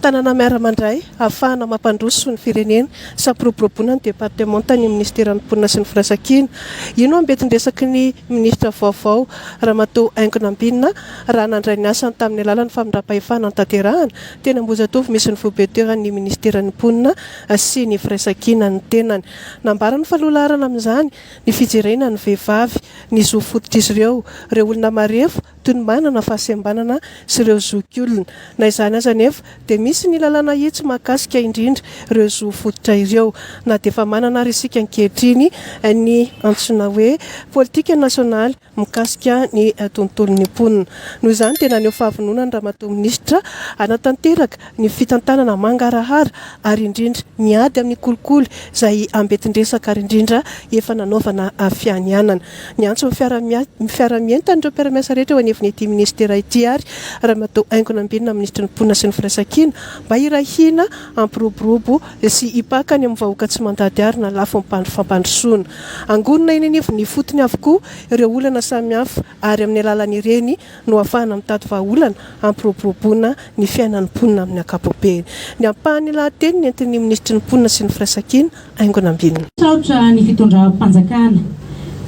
Tanana miara-mandray ahafahana mampandroso ny firenena sy hampiroboroboana ny departemantan'ny minisiteran'ny mponina sy ny firaisankina. Io no ambentin-dresaky ny minisitra vaovao Ramatoa Haingo Nambinina raha nandray ny asany tamin'ny alalan'ny famindram-pahefana notanterahana teny Ambohijatovo misy ny foiben-toeran'ny minisiteran'ny mponina sy ny firaisankina ny tenany. Nambarany fa lohalaharana amin'izany ny fijerena ny vehivavy, ny zo fototr'izy ireo, ireo olona marefo toy ny manana fahasembanana sy ireo zokiolona. Na izany aza anefa dia misy ny lalàna ahitsy mahakasika indrindra ireo zo fototra ireo. Na dia efa manana ary isika ankehitriny ny antsoina hoe politika nasionaly mikasika ny tontolon'ny mponina. Noho izany dia naneho fahavononana Ramatoa Minisitra hanatanteraka ny fitantanana mangarahara ary indrindra miady amin'ny kolikoly izay ambentin-dresaka ary indrindra efa nanaovana fianianana. Niantso ny fiara-mientan'ireo mpiara-miasa rehetra eo anivon'ity minisitera ity ary Ramatoa Haingo Nambinina Minisitry ny Mponina sy ny Firaisankina mba hiray hina hampiroborobo sy hipaka any amin'ny vahoaka tsy mandady arina lafim-pandry fampandrosoana. Angonina eny anivon'ny ifotony avokoa ireo olana samihafa ary amin'ny alalan'ireny no ahafahana mitady vahaolana hampiroboroboana ny fiainan'ny mponina amin'ny ankapobeny. Ny ampahan'ny lahateny nentin'ny minisitry ny Mponina sy ny Firaisankina, Haingo Nambinina. Misaotra ny fitondram-panjakana,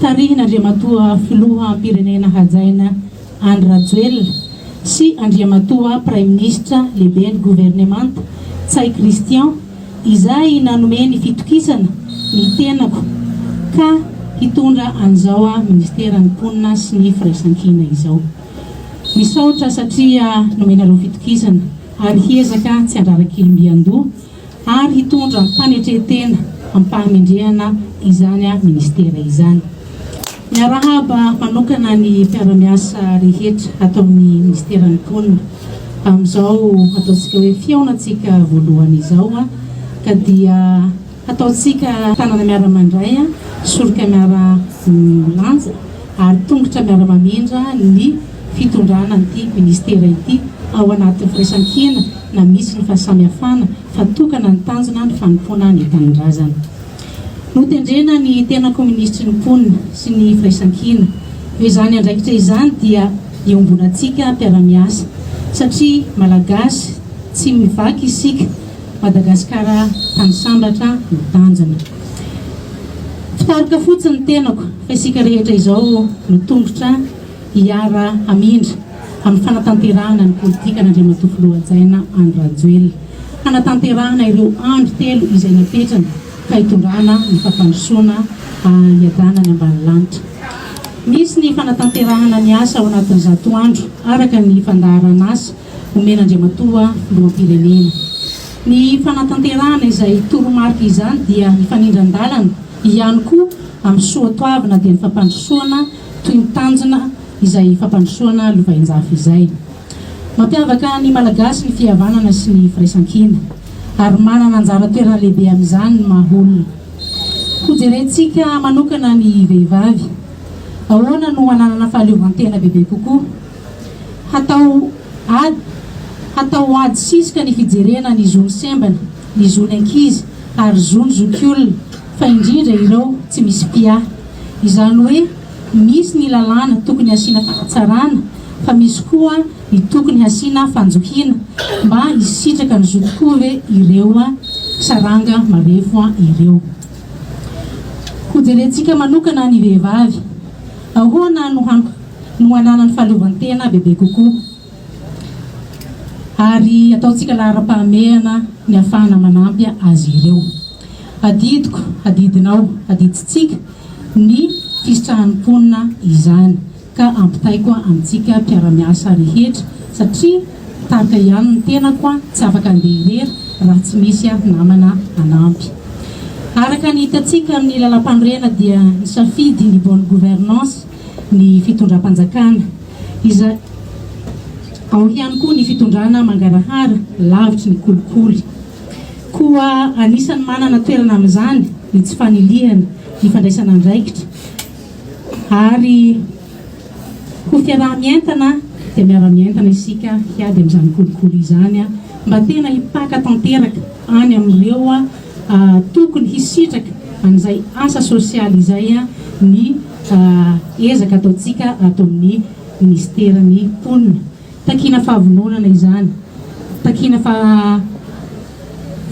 tarihin'Andriamatoa Filoham-pirenena hajaina Andry Rajoelina sy Andriamatoa Praiminisitra Lehiben'ny Governemanta Ntsay Christian izay nanome ny fitokisana ny tenako ka hitondra an'izao Ministeran'ny Mponina sy ny Firaisankina izao. Misaotra satria nomenareo fitokisana ary hiezaka tsy handrara-kilim-biandoha ary hitondra am-panetren-tena am-pahamendrehana izany Ministera izany. Miarahaba manokana ny mpiara-miasa rehetra ato amin'ny Minisiteran'ny Mponina amin'izao ataontsika hoe fihaonantsika voalohany izao ka dia hataontsika tanana miara-mandray, soroka miara-milanja ary tongotra miara-mamindra ny fitondrana an'ity Minisitera ity ao anatin'ny firaisankina na misy ny fahasamihafana fa tokana ny tanjona ny fanompoana ny tanindrazana. Notendrena ny tenako Minisitry ny Mponina sy ny Firaisankina. Noho izany andraikitra izany dia iombonantsika mpiara-miasa satria Malagasy tsy mivaky isika, Madagasikara tany sambatra no tanjona. Mpitaroka fotsiny ny tenako fa isika rehetra izao no tongotra hiara hamindra amin'ny fanatanterahana ny politikan'Andriamatoa Filoha Hajaina Andry Rajoelina, hanatanterahana ireo andry telo izay napetrany ka hitondrana ny fampandrosoana hiadana ny ambanilanitra. Misy ny fanatanterahana ny asa ao anatin'ny zato andro araka ny fandaharan'asa omen'Andriamatoa Filoham-pirenena. Ny fanatanterahana izay toromarika izany dia mifanindran-dalana ihany koa amin'ny soatoavina dia ny fampandrosoana toy ny tanjona izay fampandrosoana lovainjafy izay. Mampiavaka ny Malagasy ny fihavanana sy ny firaisankina, ary manana anjara toerana lehibe amin'izany ny maha olona. Hojerentsika manokana ny vehivavy. Ahoana no hananana fahaleovantena bebe kokoa? Hatao ady Hatao ady sisika ny fijerena ny zon'ny sembana, ny zon'ny ankizy ary zon'ny zokiolona, fa indrindra ireo tsy misy mpiahy. Izany hoe misy ny lalàna tokony hasiana fanatsarana fa misy koa ny tokony hasiana fanjohiana mba hisitraka ny zo tokoa ve ireo saranga marefo ireo. Hojerentsika manokana ny vehivavy. Ahoana no no hananany fahaleovantena bebe kokoa? Ary ataontsika laharam-pahamehana ny hahafahana manampy azy ireo. Adidiko, adidinao, adidintsika ny fisitrahan'ny mponina izany ka ampitaiko amintsika mpiara-miasa rehetra satria tarika ihany ny tenako tsy afaka handeha irery raha tsy misy namana hanampy. Araka ny hitantsika amin'ny lalampanorenana dia nisafidy ny bonne gouvernance ny fitondram-panjakana izay ao ihany koa ny fitondrana mangarahara lavitry ny kolikoly. Koa anisan'ny manana toerana amin'izany ny tsy fanilihana, ny fandraisana andraikitra ary ho fiaraha-mientana dia miara-mientana isika hiady amin'izany kolikoly izany mba tena hipaka tanteraka any amin'ireo tokony hisitraka an'izay asa sosialy izay ny ezaka ataontsika ato amin'ny minisiteran'ny mponina. Takiana fahavononana izany. Takiana fa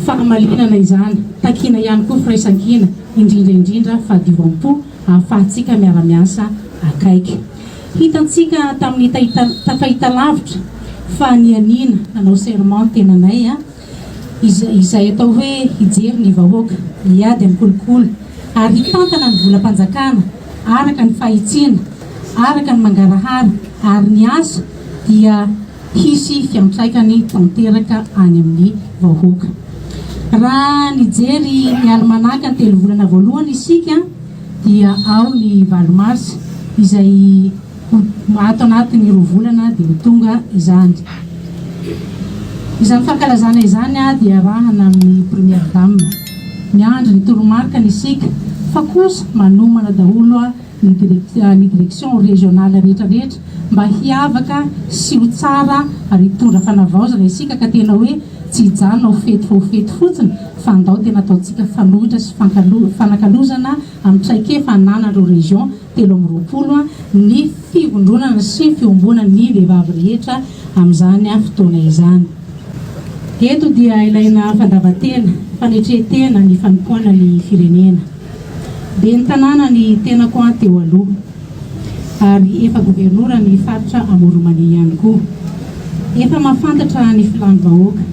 fahamalinana izany, takiana ihany koa firaisankina, indrindra indrindra fahadiovam-po ahafahantsika miara-miasa akaiky. Hitantsika tamin'ny fahitalavitra fa nianiana nanao serment ny tenanay izay atao hoe hijery ny vahoaka, hiady amin'ny kolikoly ary hitantana ny volam-panjakana araka ny fahitsiana, araka ny mangarahara ary ny asa dia hisy fiantraikany tanteraka any amin'ny vahoaka. Raha nijery ny alimanaka ny telovolana voalohany isika dia ao ny valo marsa izay ho ato anatin'ny roa volana dia ho tonga izany. Izany fankalazana izany dia arahana amin'ny Première Dame. Miandry ny toromarikany isika fa kosa manomana daholo ny direction régionale rehetra rehetra mba hiavaka sy ho tsara ary hitondra fanavaozana isika ka tena hoe tsy hijanona ho fety fa ho fety fotsiny fa andao tena ataontsika fanoitra sy fanakalozana amin'ny traikefa ananan'ireo région 23 ny fivondronana sy fiombonan'ny vehivavy rehetra amin'izany fotoana izany. Eto dia ilaina fandavan-tena, fanetren-tena ny fanompoana ny firenena. Ben'ny tanàna ny tenako teo aloha ary efa governora ny faritra Amoron'i ihany koa. Efa mahafantatra ny filàn'ny vahoaka,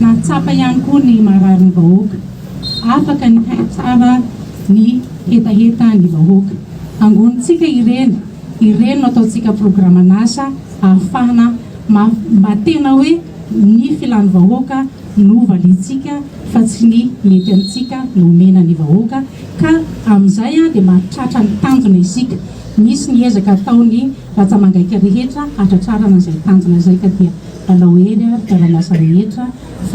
nahatsapa ihany koa ny marary ny vahoaka, afaka nihaino tsara ny hetaheta ny vahoaka. Angonintsika ireny, ireny no ataontsika programan'asa ahafahana mba tena hoe ny filàn'ny vahoaka no valiantsika fa tsy ny mety amintsika no omena ny vahoaka ka amin'izay dia mahatratra ny tanjona isika. Misy ny ezaka ataon'ny ratsa-mangaika rehetra hatratrarana izay tanjona izay ka dia lalao hery ary mpiara-miasa rehetra fa.